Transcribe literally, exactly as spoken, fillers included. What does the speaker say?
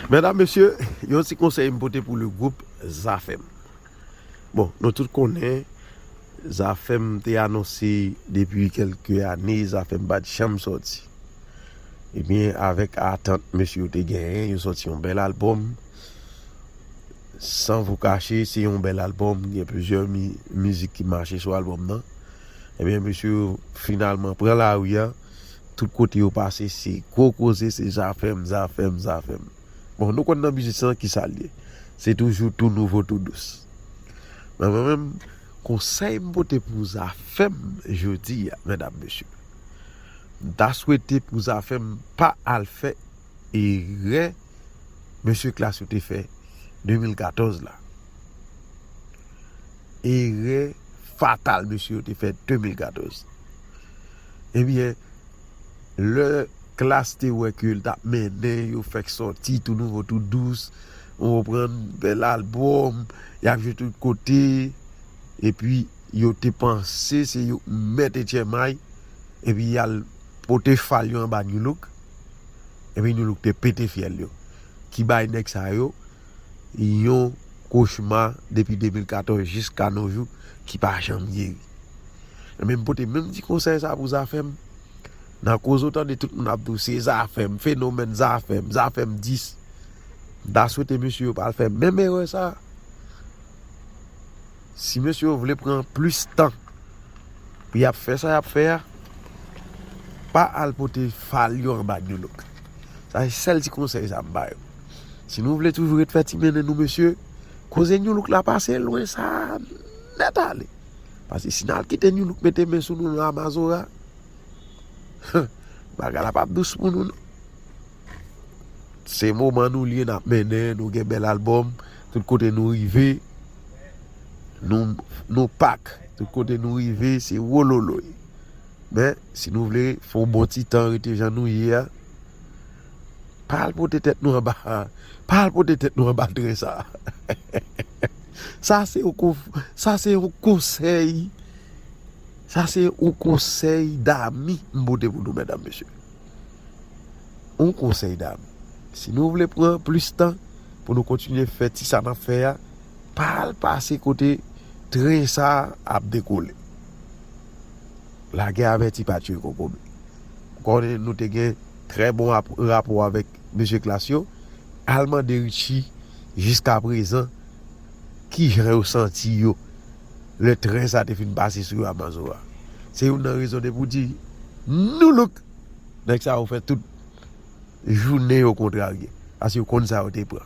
Medam, mesye, yon ti konsèy m pote pou le gwoup Zafèm. Bon, nou tout konnen, Zafèm te anonse depi kèlke ane, Zafèm pa t janm sòti. Ebyen, avèk atant mesye yo te genyen, yo sòti yon bèl albòm. San vou kache, se yon bèl albòm, gen plizyè mi-, mizik ki mache sou albòm nan. Ebyen, mesye yo finalman pran lari a. Tout kote yo pase, se gwo koze, se Zafèm, Zafèm, Zafèm. Bon, nou konn nan biznis lan ki sa l ye. Se toujou tou nouvo, tou dous. Men mwen menm, konsèy m pote pou Zafèm jodi a, medam, mesye. M ta swete pou Zafèm pa al fè erè mesye Klass yo te fè de mil katòz la. Erè fatal mesye yo te fè de mil katòz. Ebyen, lè Klass te wè ke l t ap mennen, yo fèk sòti tou nouvo, tou dous, ou konprann, bèl albòm, y ap jwe tout kote, epi yo te panse se yo k mèt etchèmay, epi y al pote fal yo anba Nu Look, epi Nu Look te pete fyèl yo. Ki bay nèg sa yo yon kochma depi de mil katòz jiska no jou ki pa janm geri. Ebyen, m pote menm ti konsèy sa pou Zafèm. Nan koze w tande tout moun ap di w se Zafèm, fenomèn Zafèm, Zafèm dis. M ta swete mesye yo pa al fè menm erè sa. Si mesye yo vle pran plis tan pou y ap fè sa y ap fè a, pa al pote fal yo anba Nu Look. Sa se sèl ti konsèy sa m ba yo. Si nou vle toujou ret fè ti mennen nou, mesye, koze Nu Look la pase lwen sa nèt ale. Paske si n al kite Nu Look mete men sou nou nan Amazora, bagay la p ap dous pou nou, non. Se moman nou li ye, n ap mennen, nou gen bèl albòm, tout kote nou rive, nou, nou pak, tout kote nou rive, se wololoy. Men, si nou vle fè yon bon ti tan rete jan nou ye a, pa al pote tèt nou anba, pa al pote tèt nou anba tren sa. Sa se yon konf-, sa se yon konsèy, sa se yon konsèy dami m pote pou nou, medam, mesye. Yon konsèy dami. Si nou vle pran plis tan pou nou kontinye fè ti sa n ap fè a, pa al pase kote tren sa a ap dekole. Lagè avèti pa tiye kokobe. M konnen nou te gen trè bon rap-, rapò avèk mesye Klass yo. Al mande Richie jiska prezan kijan yo santi yo lè tren sa te fin pase sou yo Amazora. Se youn nan rezon de pou di, Nu Look, nèg sa yo fè tout jounen yo kontrarye. Paske yo konn sa yo te pran.